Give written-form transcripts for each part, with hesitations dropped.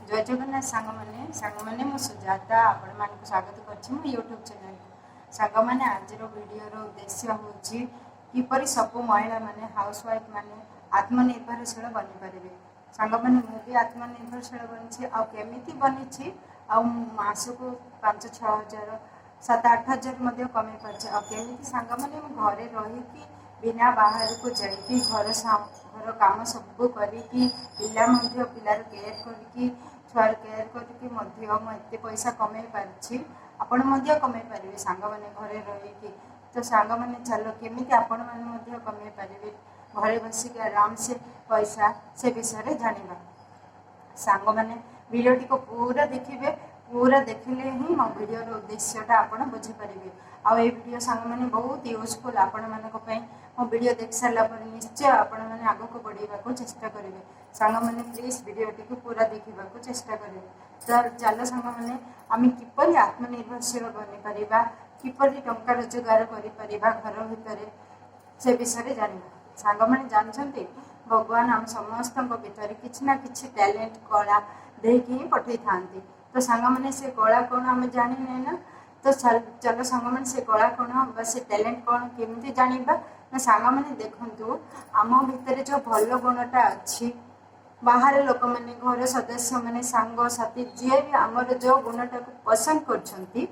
ଜୟ ଜଗନ୍ନାଥ ସାଙ୍ଗମାନେ। ସାଙ୍ଗମାନେ, ମୁଁ ସୁଜାତା ଆପଣମାନଙ୍କୁ ସ୍ୱାଗତ କରୁଛି ମୋ ୟୁଟ୍ୟୁବ୍ ଚ୍ୟାନେଲକୁ। ସାଙ୍ଗମାନେ, ଆଜିର ଭିଡ଼ିଓର ଉଦ୍ଦେଶ୍ୟ ହେଉଛି କିପରି ସବୁ ମହିଳାମାନେ, ହାଉସ୍ ୱାଇଫ୍ ମାନେ ଆତ୍ମନିର୍ଭରଶୀଳ ବନିପାରିବେ। ସାଙ୍ଗମାନେ, ମୁଁ ବି ଆତ୍ମନିର୍ଭରଶୀଳ ବନିଛି। ଆଉ କେମିତି ବନିଛି, ଆଉ ମୁଁ ମାସକୁ 5-6 ହଜାର, 7-8 ହଜାର ମଧ୍ୟ କମେଇ ପାରୁଛି। ଆଉ କେମିତି ସାଙ୍ଗମାନେ, ମୁଁ ଘରେ ରହିକି, ବିନା ବାହାରକୁ ଯାଇକି, ଘର କାମ ସବୁ କରିକି, ପିଲା ମଧ୍ୟ, ପିଲାର କେୟାର କରିକି, ଛୁଆର କେୟାର କରିକି ମଧ୍ୟ ମୁଁ ଏତେ ପଇସା କମେଇ ପାରିଛି। ଆପଣ ମଧ୍ୟ କମେଇ ପାରିବେ ସାଙ୍ଗମାନେ, ଘରେ ରହିକି। ତ ସାଙ୍ଗମାନେ, ଚାଲ, କେମିତି ଆପଣମାନେ ମଧ୍ୟ କମେଇ ପାରିବେ ଘରେ ବସିକି ଆରାମସେ ପଇସା, ସେ ବିଷୟରେ ଜାଣିବା। ସାଙ୍ଗମାନେ, ଭିଡ଼ିଓଟିକୁ ପୁରା ଦେଖିବେ। ପୁରା ଦେଖିଲେ ହିଁ ମୋ ଭିଡ଼ିଓର ଉଦ୍ଦେଶ୍ୟଟା ଆପଣ ବୁଝିପାରିବେ। ଆଉ ଏଇ ଭିଡ଼ିଓ ସାଙ୍ଗମାନେ ବହୁତ ୟୁଜଫୁଲ୍ ଆପଣମାନଙ୍କ ପାଇଁ। ମୋ ଭିଡ଼ିଓ ଦେଖି ସାରିଲା ପରେ ନିଶ୍ଚୟ ଆପଣମାନେ ଆଗକୁ ବଢ଼ିବାକୁ ଚେଷ୍ଟା କରିବେ। ସାଙ୍ଗମାନେ, ପ୍ଲିଜ୍ ଭିଡ଼ିଓଟିକୁ ପୁରା ଦେଖିବାକୁ ଚେଷ୍ଟା କରିବେ। ତ ଚାଲ ସାଙ୍ଗମାନେ, ଆମେ କିପରି ଆତ୍ମନିର୍ଭରଶୀଳ ବନିପାରିବା, କିପରି ଟଙ୍କା ରୋଜଗାର କରିପାରିବା ଘର ଭିତରେ, ସେ ବିଷୟରେ ଜାଣିବା। ସାଙ୍ଗମାନେ, ଜାଣିଛନ୍ତି, ଭଗବାନ ଆମ ସମସ୍ତଙ୍କ ଭିତରେ କିଛି ନା କିଛି ଟ୍ୟାଲେଣ୍ଟ, କଳା ଦେଇକି ହିଁ ପଠେଇଥାନ୍ତି। ତ ସାଙ୍ଗମାନେ, ସେ କଳା କ'ଣ ଆମେ ଜାଣିନେ ନା? ତ ଚାଲ ସାଙ୍ଗମାନେ, ସେ କଳା କ'ଣ ବା ସେ ଟ୍ୟାଲେଣ୍ଟ କ'ଣ କେମିତି ଜାଣିବା ନା, ସାଙ୍ଗମାନେ ଦେଖନ୍ତୁ, ଆମ ଭିତରେ ଯେଉଁ ଭଲ ଗୁଣଟା ଅଛି, ବାହାର ଲୋକମାନେ, ଘର ସଦସ୍ୟମାନେ, ସାଙ୍ଗସାଥି ଯିଏ ବି ଆମର ଯେଉଁ ଗୁଣଟାକୁ ପସନ୍ଦ କରୁଛନ୍ତି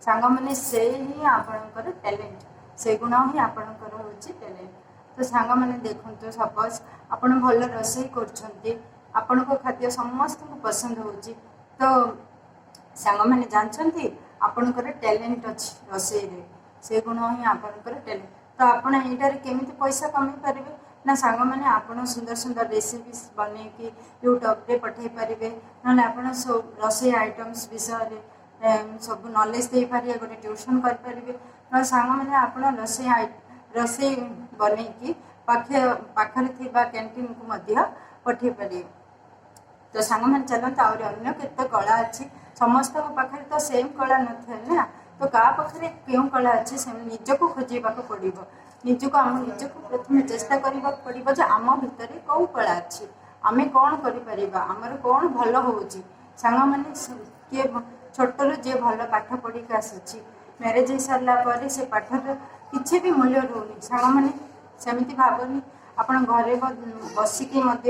ସାଙ୍ଗମାନେ, ସେଇ ହିଁ ଆପଣଙ୍କର ଟ୍ୟାଲେଣ୍ଟ। ସେ ଗୁଣ ହିଁ ଆପଣଙ୍କର ହେଉଛି ଟ୍ୟାଲେଣ୍ଟ। ତ ସାଙ୍ଗମାନେ ଦେଖନ୍ତୁ, ସପୋଜ ଆପଣ ଭଲ ରୋଷେଇ କରୁଛନ୍ତି, ଆପଣଙ୍କ ଖାଦ୍ୟ ସମସ୍ତଙ୍କୁ ପସନ୍ଦ ହେଉଛି, ତ ସାଙ୍ଗମାନେ ଜାଣିଛନ୍ତି, ଆପଣଙ୍କର ଟ୍ୟାଲେଣ୍ଟ ଅଛି ରୋଷେଇରେ। ସେ ଗୁଣ ହିଁ ଆପଣଙ୍କର ଟ୍ୟାଲେଣ୍ଟ। ତ ଆପଣ ଏଇଟାରେ କେମିତି ପଇସା କମେଇ ପାରିବେ ନା, ସାଙ୍ଗମାନେ, ଆପଣ ସୁନ୍ଦର ସୁନ୍ଦର ରେସିପିସ୍ ବନେଇକି ୟୁଟ୍ୟୁବରେ ପଠାଇ ପାରିବେ। ନହେଲେ ଆପଣ ସବୁ ରୋଷେଇ ଆଇଟମ୍ସ ବିଷୟରେ ସବୁ ନଲେଜ ଦେଇପାରିବେ, ଗୋଟେ ଟ୍ୟୁସନ୍ କରିପାରିବେ। ନହେଲେ ସାଙ୍ଗମାନେ, ଆପଣ ରୋଷେଇ ବନେଇକି ପାଖରେ ଥିବା କ୍ୟାଣ୍ଟିନକୁ ମଧ୍ୟ ପଠାଇ ପାରିବେ। ତ ସାଙ୍ଗମାନେ ଚାଲନ୍ତୁ, ଆହୁରି ଅନ୍ୟ କେତେ କଳା ଅଛି। ସମସ୍ତଙ୍କ ପାଖରେ ତ ସେମ୍ କଳା ନଥାଏ ନା। ତ କାହା ପାଖରେ କେଉଁ କଳା ଅଛି, ସେ ନିଜକୁ ଖୋଜିବାକୁ ପଡ଼ିବ। ନିଜକୁ, ଆମ ନିଜକୁ ପ୍ରଥମେ ଚେଷ୍ଟା କରିବାକୁ ପଡ଼ିବ ଯେ ଆମ ଭିତରେ କେଉଁ କଳା ଅଛି, ଆମେ କ'ଣ କରିପାରିବା, ଆମର କ'ଣ ଭଲ ହେଉଛି। ସାଙ୍ଗମାନେ, କିଏ ଛୋଟରୁ ଯିଏ ଭଲ ପାଠ ପଢ଼ିକି ଆସୁଛି, ମ୍ୟାରେଜ୍ ହେଇସାରିଲା ପରେ ସେ ପାଠର କିଛି ବି ମୂଲ୍ୟ ରହୁନି। ସାଙ୍ଗମାନେ, ସେମିତି ଭାବନି। ଆପଣ ଘରେ ବସିକି ମଧ୍ୟ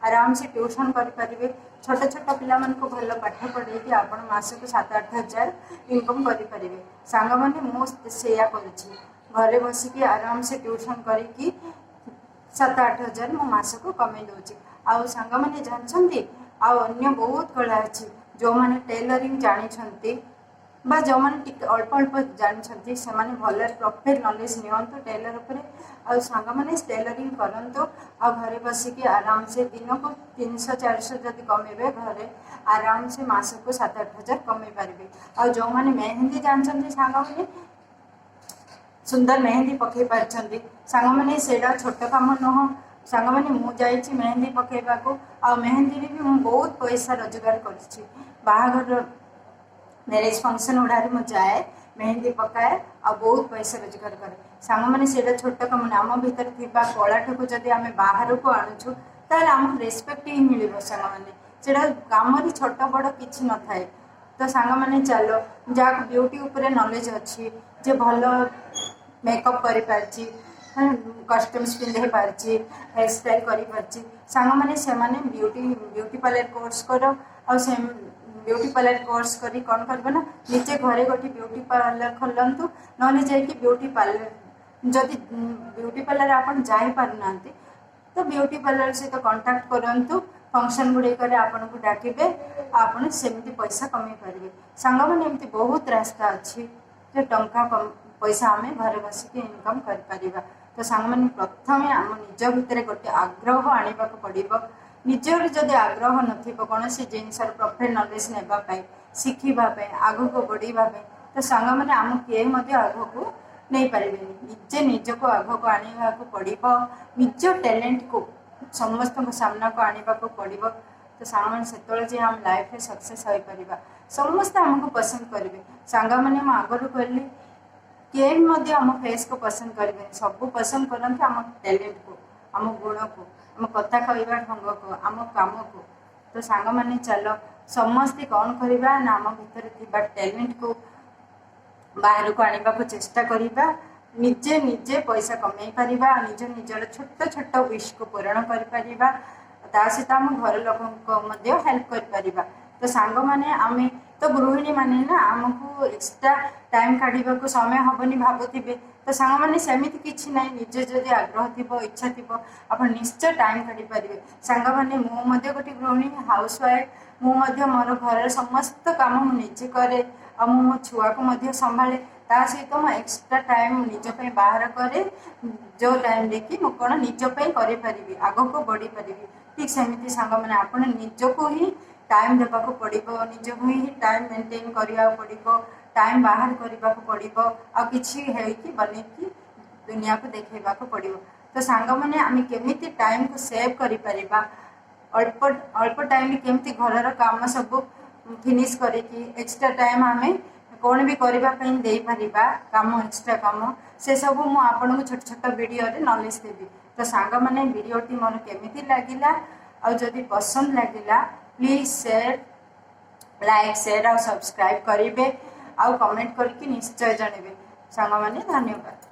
ଆରାମସେ ଟ୍ୟୁସନ୍ କରିପାରିବେ। ଛୋଟ ଛୋଟ ପିଲାମାନଙ୍କୁ ଭଲ ପାଠ ପଢ଼େଇକି ଆପଣ ମାସକୁ 7-8 ହଜାର ଇନକମ୍ କରିପାରିବେ। ସାଙ୍ଗମାନେ, ମୁଁ ସେଇଆ କରୁଛି। ଘରେ ବସିକି ଆରାମସେ ଟ୍ୟୁସନ୍ କରିକି 7-8 ହଜାର ମୁଁ ମାସକୁ କମେଇ ଦେଉଛି। ଆଉ ସାଙ୍ଗମାନେ ଜାଣିଛନ୍ତି, ଆଉ ଅନ୍ୟ ବହୁତ କଳା ଅଛି। ଯେଉଁମାନେ ଟେଲରିଂ ଜାଣିଛନ୍ତି ବା ଯେଉଁମାନେ ଟିକେ ଅଳ୍ପ ଅଳ୍ପ ଜାଣିଛନ୍ତି, ସେମାନେ ଭଲରେ ପ୍ରପର ନଲେଜ ନିଅନ୍ତୁ ଟେଲର ଉପରେ। ଆଉ ସାଙ୍ଗମାନେ, ଟେଲରିଂ କରନ୍ତୁ ଆଉ ଘରେ ବସିକି ଆରାମସେ ଦିନକୁ 300-400 ଯଦି କମେଇବେ, ଘରେ ଆରାମସେ ମାସକୁ 7-8 ହଜାର କମେଇ ପାରିବେ। ଆଉ ଯେଉଁମାନେ ମେହେନ୍ଦି ଜାଣିଛନ୍ତି ସାଙ୍ଗମାନେ, ସୁନ୍ଦର ମେହେନ୍ଦି ପକେଇ ପାରିଛନ୍ତି ସାଙ୍ଗମାନେ, ସେଇଟା ଛୋଟ କାମ ନୁହଁ। ସାଙ୍ଗମାନେ, ମୁଁ ଯାଇଛି ମେହେନ୍ଦି ପକେଇବାକୁ ଆଉ ମେହେନ୍ଦିରେ ବି ମୁଁ ବହୁତ ପଇସା ରୋଜଗାର କରିଛି। ବାହାଘର, ମ୍ୟାରେଜ୍ ଫଙ୍କସନ୍ ଗୁଡ଼ାରେ ମୁଁ ଯାଏ, ମେହେନ୍ଦି ପକାଏ ଆଉ ବହୁତ ପଇସା ରୋଜଗାର କରେ। ସାଙ୍ଗମାନେ, ସେଇଟା ଛୋଟ କାମ ନୁହଁ। ଆମ ଭିତରେ ଥିବା କଳାଟାକୁ ଯଦି ଆମେ ବାହାରକୁ ଆଣୁଛୁ, ତାହେଲେ ଆମକୁ ରେସପେକ୍ଟ ହିଁ ମିଳିବ। ସାଙ୍ଗମାନେ, ସେଇଟା କାମରେ ଛୋଟ ବଡ଼ କିଛି ନଥାଏ। ତ ସାଙ୍ଗମାନେ ଚାଲ, ଯାହାକୁ ବିୟୁଟି ଉପରେ ନଲେଜ ଅଛି, ଯେ ଭଲ ମେକଅପ୍ କରିପାରିଛି, କଷ୍ଟ୍ୟୁମ୍ସ ପିନ୍ଧେଇ ପାରୁଛି, ହେୟାର ଷ୍ଟାଇଲ୍ କରିପାରୁଛି, ସାଙ୍ଗମାନେ, ସେମାନେ ବିୟୁଟି ପାର୍ଲର କୋର୍ସ କର। ଆଉ ସେ ବିୟୁଟି ପାର୍ଲର କୋର୍ସ କରି କ'ଣ କରିବ ନା, ନିଜେ ଘରେ ଗୋଟେ ବିୟୁଟି ପାର୍ଲର ଖୋଲନ୍ତୁ। ନହେଲେ ଯାଇକି ବିୟୁଟି ପାର୍ଲର, ଯଦି ବିୟୁଟି ପାର୍ଲର ଆପଣ ଯାଇପାରୁନାହାନ୍ତି, ତ ବିୟୁଟି ପାର୍ଲର ସହିତ କଣ୍ଟାକ୍ଟ କରନ୍ତୁ। ଫଙ୍କସନ୍ ଗୁଡ଼ିକରେ ଆପଣଙ୍କୁ ଡାକିବେ, ଆପଣ ସେମିତି ପଇସା କମେଇ ପାରିବେ। ସାଙ୍ଗମାନେ, ଏମିତି ବହୁତ ରାସ୍ତା ଅଛି ଯେ ଟଙ୍କା ପଇସା ଆମେ ଘରେ ବସିକି ଇନକମ୍ କରିପାରିବା। ତ ସାଙ୍ଗମାନେ, ପ୍ରଥମେ ଆମ ନିଜ ଭିତରେ ଗୋଟେ ଆଗ୍ରହ ଆଣିବାକୁ ପଡ଼ିବ। ନିଜର ଯଦି ଆଗ୍ରହ ନଥିବ କୌଣସି ଜିନିଷର ପ୍ରପର ନଲେଜ ନେବା ପାଇଁ, ଶିଖିବା ପାଇଁ, ଆଗକୁ ବଢ଼ିବା ପାଇଁ, ତ ସାଙ୍ଗମାନେ, ଆମକୁ କେହି ମଧ୍ୟ ଆଗକୁ ନେଇପାରିବେନି। ନିଜେ ନିଜକୁ ଆଗକୁ ଆଣିବାକୁ ପଡ଼ିବ। ନିଜ ଟ୍ୟାଲେଣ୍ଟକୁ ସମସ୍ତଙ୍କ ସାମ୍ନାକୁ ଆଣିବାକୁ ପଡ଼ିବ। ତ ସାଙ୍ଗମାନେ, ସେତେବେଳେ ଯାଇ ଆମ ଲାଇଫରେ ସକ୍ସେସ୍ ହୋଇପାରିବା, ସମସ୍ତେ ଆମକୁ ପସନ୍ଦ କରିବେ। ସାଙ୍ଗମାନେ, ମୁଁ ଆଗରୁ କହିଲି, କେହି ମଧ୍ୟ ଆମ ଫେସ୍କୁ ପସନ୍ଦ କରିବେନି। ସବୁ ପସନ୍ଦ କରନ୍ତି ଆମ ଟ୍ୟାଲେଣ୍ଟକୁ, ଆମ ଗୁଣକୁ, ଆମ କଥା କହିବା ଢଙ୍ଗକୁ, ଆମ କାମକୁ। ତ ସାଙ୍ଗମାନେ ଚାଲ, ସମସ୍ତେ କ'ଣ କରିବା ନା ଆମ ଭିତରେ ଥିବା ଟ୍ୟାଲେଣ୍ଟକୁ ବାହାରକୁ ଆଣିବାକୁ ଚେଷ୍ଟା କରିବା, ନିଜେ ନିଜେ ପଇସା କମେଇ ପାରିବା, ନିଜ ନିଜର ଛୋଟ ଛୋଟ ୱିଶ୍କୁ ପୂରଣ କରିପାରିବା, ତା ସହିତ ଆମ ଘର ଲୋକଙ୍କ ମଧ୍ୟ ହେଲ୍ପ କରିପାରିବା। ତ ସାଙ୍ଗମାନେ, ଆମେ ତ ଗୃହିଣୀ ମାନେ ନା, ଆମକୁ ଏକ୍ସଟ୍ରା ଟାଇମ୍ କାଢ଼ିବାକୁ ସମୟ ହେବନି ଭାବୁଥିବେ। ତ ସାଙ୍ଗମାନେ, ସେମିତି କିଛି ନାହିଁ। ନିଜେ ଯଦି ଆଗ୍ରହ ଥିବ, ଇଚ୍ଛା ଥିବ, ଆପଣ ନିଶ୍ଚୟ ଟାଇମ୍ କାଢ଼ିପାରିବେ। ସାଙ୍ଗମାନେ, ମୁଁ ମଧ୍ୟ ଗୋଟେ ଗୃହିଣୀ, ହାଉସ୍ ୱାଇଫ୍। ମୁଁ ମଧ୍ୟ ମୋର ଘରର ସମସ୍ତ କାମ ମୁଁ ନିଜେ କରେ ଆଉ ମୁଁ ମୋ ଛୁଆକୁ ମଧ୍ୟ ସମ୍ଭାଳେ। ତା ସହିତ ମୁଁ ଏକ୍ସଟ୍ରା ଟାଇମ୍ ନିଜ ପାଇଁ ବାହାର କରେ, ଯେଉଁ ଟାଇମ୍ରେ କି ମୁଁ କ'ଣ ନିଜ ପାଇଁ କରିପାରିବି, ଆଗକୁ ବଢ଼ିପାରିବି। ଠିକ୍ ସେମିତି ସାଙ୍ଗମାନେ, ଆପଣ ନିଜକୁ ହିଁ ଟାଇମ୍ ଦେବାକୁ ପଡ଼ିବ, ନିଜକୁ ହିଁ ଟାଇମ୍ ମେଣ୍ଟେନ୍ କରିବାକୁ ପଡ଼ିବ, ଟାଇମ୍ ବାହାର କରିବାକୁ ପଡ଼ିବ ଆଉ କିଛି ହେଇକି ବନେଇକି ଦୁନିଆକୁ ଦେଖେଇବାକୁ ପଡ଼ିବ। ତ ସାଙ୍ଗମାନେ, ଆମେ କେମିତି ଟାଇମ୍କୁ ସେଭ୍ କରିପାରିବା, ଅଳ୍ପ ଅଳ୍ପ ଟାଇମ୍ରେ କେମିତି ଘରର କାମ ସବୁ ଫିନିଶ୍ କରିକି ଏକ୍ସଟ୍ରା ଟାଇମ୍ ଆମେ କ'ଣ ବି କରିବା ପାଇଁ ଦେଇପାରିବା, କାମ, ଏକ୍ସଟ୍ରା କାମ, ସେସବୁ ମୁଁ ଆପଣଙ୍କୁ ଛୋଟ ଛୋଟ ଭିଡ଼ିଓରେ ନଲେଜ୍ ଦେବି। ତ ସାଙ୍ଗମାନେ, ଭିଡ଼ିଓଟି ମୋର କେମିତି ଲାଗିଲା? ଆଉ ଯଦି ପସନ୍ଦ ଲାଗିଲା, ପ୍ଲିଜ୍ ସେୟାର, ଲାଇକ୍, ସେୟାର ଆଉ ସବସ୍କ୍ରାଇବ୍ କରିବେ ଆଉ କମେଣ୍ଟ କରିକି ନିଶ୍ଚୟ ଜଣେଇବେ। ସାଙ୍ଗମାନେ, ଧନ୍ୟବାଦ।